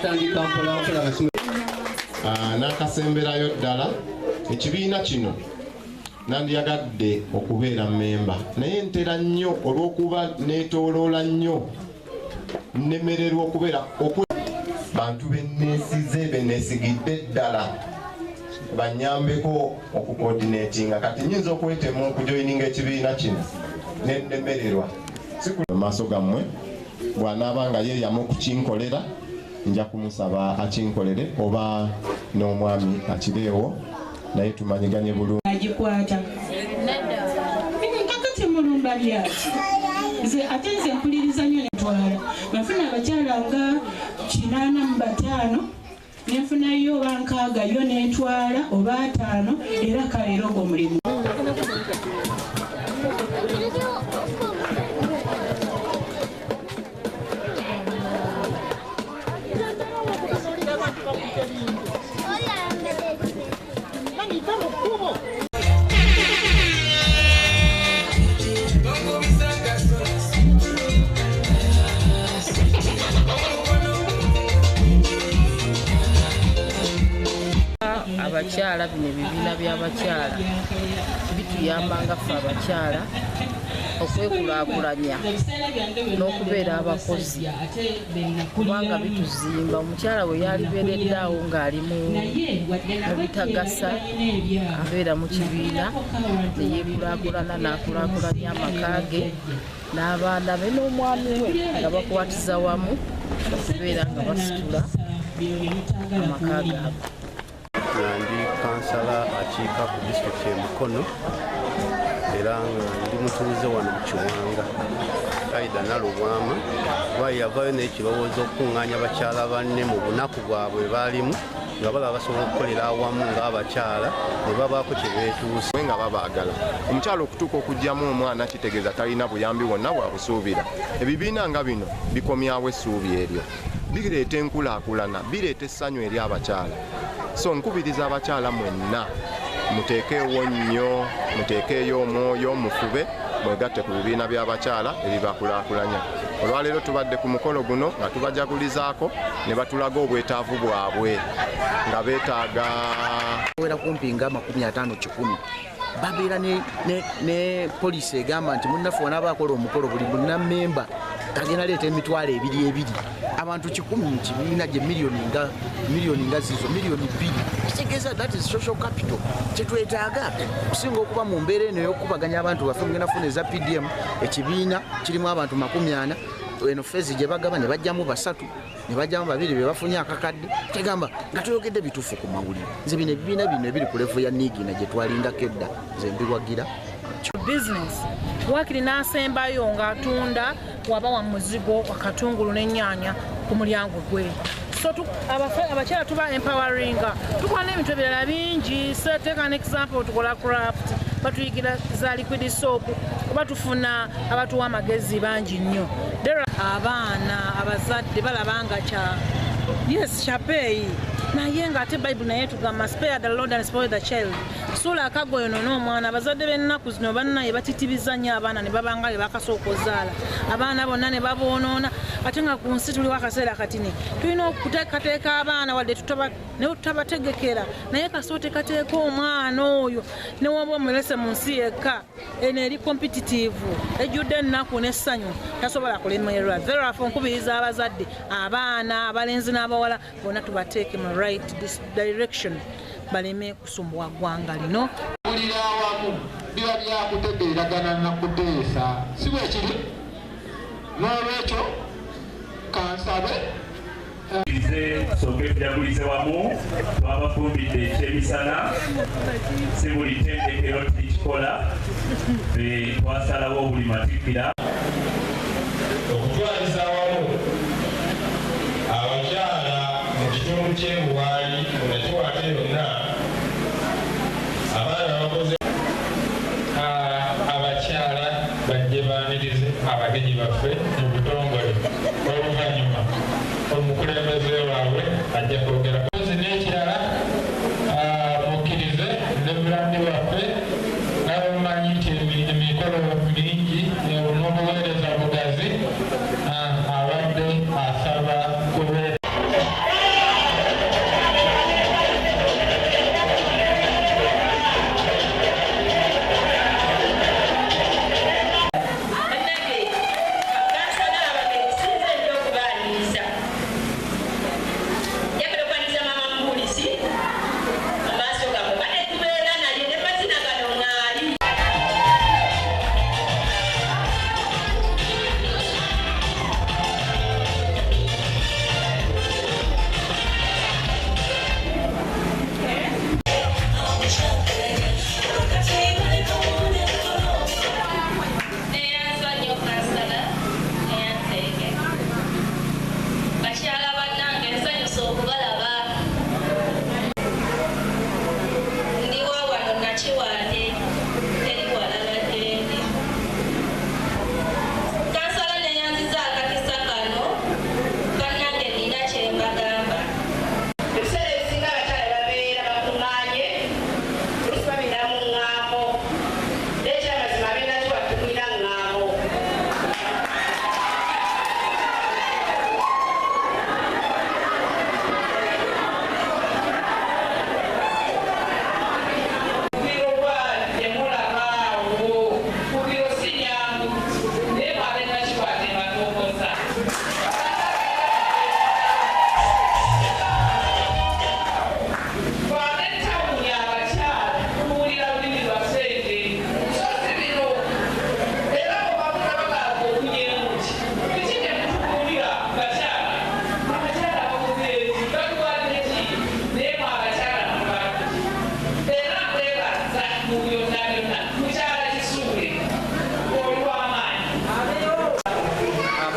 Kyatandika mpola mpola nga N'akasemberayo ddala, ekibiina kino nandiyagadde okubeera mmemba, naye ntera nnyo olw'okuba neetooloola nnyo nnemererwa okubeera bantu benneesize benneesigidde ddala banyambeko okucoordinatinga. Kati nnyinza okwetema okujoyininga ekibiina kino nennemererwa. Mu maaso gammwe bw'anaaba nga yeeyama okukinkolera, nja kumusaba akinkolere oba n'omwami akireewo, naye tumanyiganye bulungi. Agikwata kakati mulumba byaki, nze ate nze mpuliriza nnyo netwala nafuna abakyala nga 85 nenfunayo oba 60 yo nentwala oba 5, era kaleero ogwo mulimu. Abakyala bino ebibiina by'abakyala bituyamba nga ffe abakyala okwekulaakulanya n'okubeera abakozi, kubanga bituzimba. Omukyala we yalibeeredde awo ng'ali mu bitagasa, abeera mu kibiina ne yeekulaakulana n'akulaakulanya amaka ge n'abaana be n'omwami we, nga bakwatiza wamu okubeera nga basitula amaka gaabwe. Nga ndi kansala akiika ku disitulikiti e Mukono, era nga ndi mutuuze wano mu Kiwanga. Aida Nalubwama kuba yavaayo n'ekirowoozo okukuŋŋaanya bakyala banne mu bunaku bwabwe baalimu, nga balaba basobola okukolera awamu ng'abakyala ne babaako kye beetuusa. Nga babaagala omukyala okutuuka okuggyamu omwana kitegeeza talina buyambi bwonna bwabusuubira. Ebibiina nga bino bikomyawo essuubi eryo, bireeta enkulaakulana, bireeta essanyu eri abakyala. So nkubiriza abakyala mwenna muteekeewo nnyo, muteekeeyo omwoyo, mufube mwegatte ku bibiina by'abakyala ebibakulaakulanya. Olwaleero tubadde ku mukolo guno nga tubajagulizaako ne batulaga obwetaavu bwabwe nga beetaaga wera kumpi nga 50 100 babeera ne poliisi egamba nti munnaffe wanaaba akola omukolo buli munnammemba agenda leeta emitwalo ebiri ebiri, abantu 100 mu kibiina gye miliyoni nga zizo 2 miliyoni. Kitegeeza that is social capital kyetwetaaga okusinga okuba mu mbeera eno ey'okukubaganya abantu baffe. Mugenda funa eza PDM, ekibiina kirimu abantu 40, eno phase gye bagaba ne bajjamu 3 ne bajjamu 2 be bafunye akakadde. Tegamba nga toyogedde bituufu ku mawulire. Nze bino ebibiina bino ebiri ku level ya Niigiina gye twalindako edda, nze mbiwagira. Business wakiri n'asembayo ng'atunda waba wa muzigo, akatungulu n'ennyaanya ku mulyango gwe. So abakyala tuba empoweringa, tukola n'ebintu ebirala bingi. So take an example, tukola craft, batuyigira za liquid soap, oba tufuna abatuwa amagezi bangi nnyo. Abaana abazadde balaba nga kya yes kyabeeyi, naye ng'ate Bayibuli naye tugamba, "Spare the rod and spoil the child." Suula akagoyo n'omwana. Abazadde b'ennaku zino bannaye batitiriza nnyo abaana ne babanga be bakasooka ozaala, abaana bonna ne baboonoona, ate nga ku nsi tuliwo akaseera katini. Tulina okuteekateeka abaana wadde ne tutabategekera, naye kasita oteekateeka omwana oyo ne woba omulese mu nsi yekka eno eri competitive, ejjudde ennaku n'essanyu, tasobola kulemererwa. Therefore nkubiriza abazadde, abaana abalenzi n'abawala bonna tubateeke mu right direction, baleme kusumbuwa ggwanga lino. Kulira awamu biba byakutegeeragana nakuteesa, si bwe kiri? N'olwekyo kansabe Ize tusooke tujagulize wamu. Twabafumbidde ekyemisana. Si buli ttendekero tulikikola, twasalawo buli matikkira. Okutwaliza awamu abakyala mu kitundu ky'ebuwaali mu Nakiwate yonna, abaana bakoze Abakyala bajje baanirize abagenyi baffe mu butongole. Oluvannyuma omukulembeze waabwe ajja kwogera ozi. N'ekirala, mukkirize Reverend waffe, nga mumanyi nti emikolo mingi n'obuweereza bugazi, abadde asaba kubeera.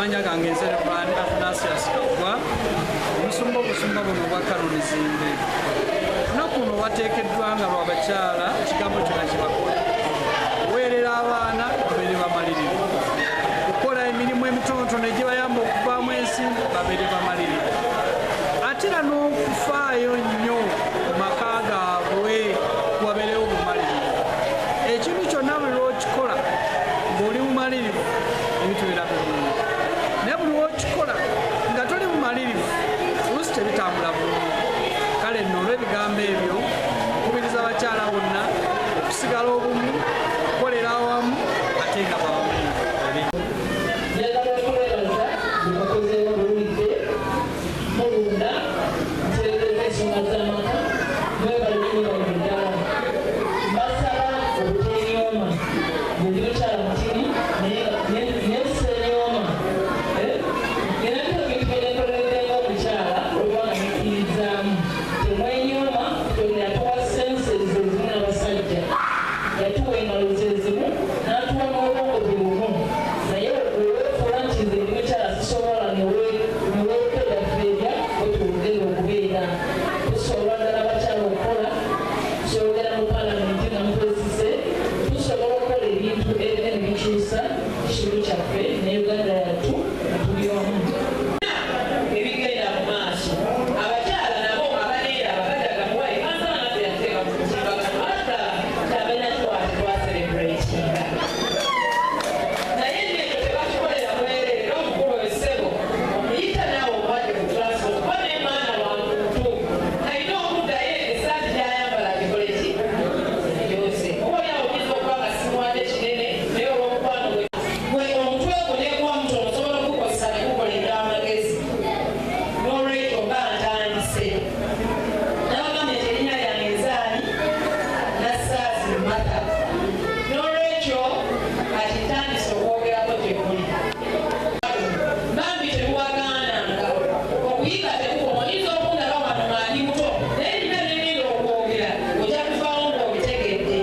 Amanya gange nze Reverend Athanasius Kagwa, omusumba obusumba buno obwa Kalonizimbe. Olunaku luno lwateekeddwa nga lw'abakyala, ekigambo kyonna kye bakola. Okuweerera abaana babeere bamalirivu, okukola emirimu emitonotono egibayamba okuvaamu ensimbi babeere bamalirivu, ate era n'okufaayo nnyo mu maka gaabwe wabeerewo obumalirivu. Ekintu kyonna buli lw'okikola ng'oli mumalirivu ebintu bibeera bulungi, naye buli lw'okikola nga toli mumalirivu oluusi tebitambula bulungi. Kale nno olw'ebigambo ebyo nkubiriza abakyala bonna okusigala obumu, okukolera awamu ate nga bawamalirivu. Njagala okwebaza mukozeewo bulungi mulunda mutereeza ensonga z'amaka, mwebale nnyo ddala. Mbasaba obuteenyooma, buli mukyala mutini naye seenyooma. Nina ebintu bye neekoleredde ng'omukyala olw'okubanga nekkirizaamu. Temwenyooma, Katonda yatuwa senses ezimu n'abasajja, yatuwa engalo ze zimu n'atuwa n'obwongo bwe bumu, naye weefuula nti nze ndi mukyala sisobola neweepedapeeda bwe okubeera. Tusobola ddala abakyala okukola, tusobola mu paalamenti nga mutwesise, tusobola okukola ebintu ebinene bikyusa ekitundu kyaffe ne Uganda yattu nga tuli wamu. Ebigenda mu maaso, abakyala nabo abaneeraba badaga muwayi kansala naffe yatuteeka ku mutimbagano atulaba kyabenatuwa twaserebratinga, naye nno ekyo tebakikolera bwereere. Omukulu essebo omuyita naawe omuwadde ku transport, kuba naye mwana wa muntu alina okuddayo essaati gy'ayambala agikole ki yose. Oba olyawo oyinza okuba nga simuwadde kinene, naye olw'omukwano gwe omutwe gwo neguwa mutono osobola okugukozesa ne gukola ebyamagezi. N'olwekyo mba ntandise nabagambye nti erinnya lyange nzaali Nassaazi Mata. N'olwekyo kati ntandise okwogerako gye muli. Bambi temuwagaananga, okuyiga tekukoma. Oyinza okundaba wano nga ndi muto, naye nina byengenda okwogera ojja kuvaawo ng'obitegedde.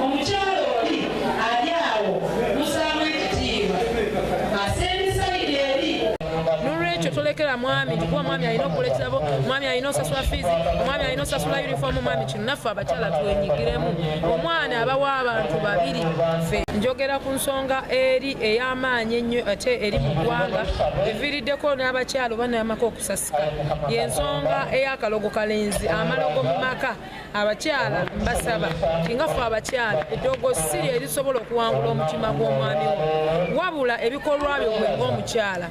Omukyala oli ali awo musaamu ekitiibwa asendisayidi eri. N'olwekyo tolekera mwami nti kuba mwami alina okugula ekitabo, mwami alina osasula fiizi, omwami alina osasula yunifoomu, mwami kino. Naffe abakyala twenyigiremu. Omwana abawa abantu babiri. Ffe njogera ku nsonga eri ey'amaanyi ennyo ate eri mu ggwanga eviiriddeko n'abakyala oba n'amaka okusasika, y'ensonga ey'akalogo kalenzi, amalogo mu maka. Abakyala mbasaba nti nga ffe abakyala eddogo si lye erisobola okuwangula omutima gw'omwami wo, wabula ebikolwa byo gwe ng'omukyala,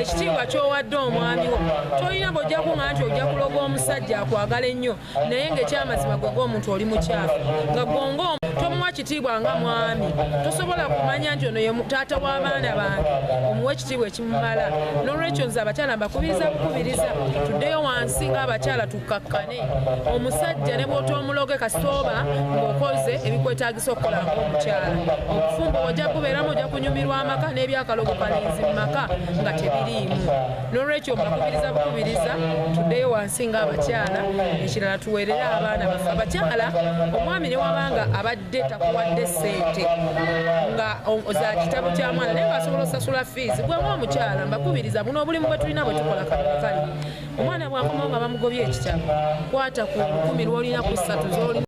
ekitiibwa ky'owadde omwami wo. Tolina bw'ojja kuŋŋa nti ojja kuloga omusajja akwagala ennyo, naye ng'ekyamazima gwe ng'omuntu oli mukyafu, nga gwonga tomuwa kitiibwa nga mwami, tosobola kumanya nti ono ye taata w'abaana bange, omuwa ekitiibwa ekimumala. N'olwekyo nze abakyala mbakubiriza bukubiriza tuddeyo wansi ng'abakyala tukkakkane. Omusajja ne bw'otoomuloge kasooba ng'okoze ebikwetaagisa okukola ng'omukyala, obufumbo ojja kubeeramu, ojja kunyumirwa amaka n'ebyakalogo kalenzi mu maka nga tebiriimu. N'olwekyo mbakubiriza bukubiriza tuddeyo wansi ng'abakyala. Ekirala tuweerere abaana baffe abakyala. Omwami ne wabanga abadde takuwadde ssente nga za kitabo kya mwana, naye ng'asobola osasula fiizi, gwe ng'omukyala mbakubiriza buno obulimu bwe tulina bwe tukola kale. Omwana bw'akomawo nga bamugobye ekitabo, kwata ku 10 lw'olina ku 3 z'olina.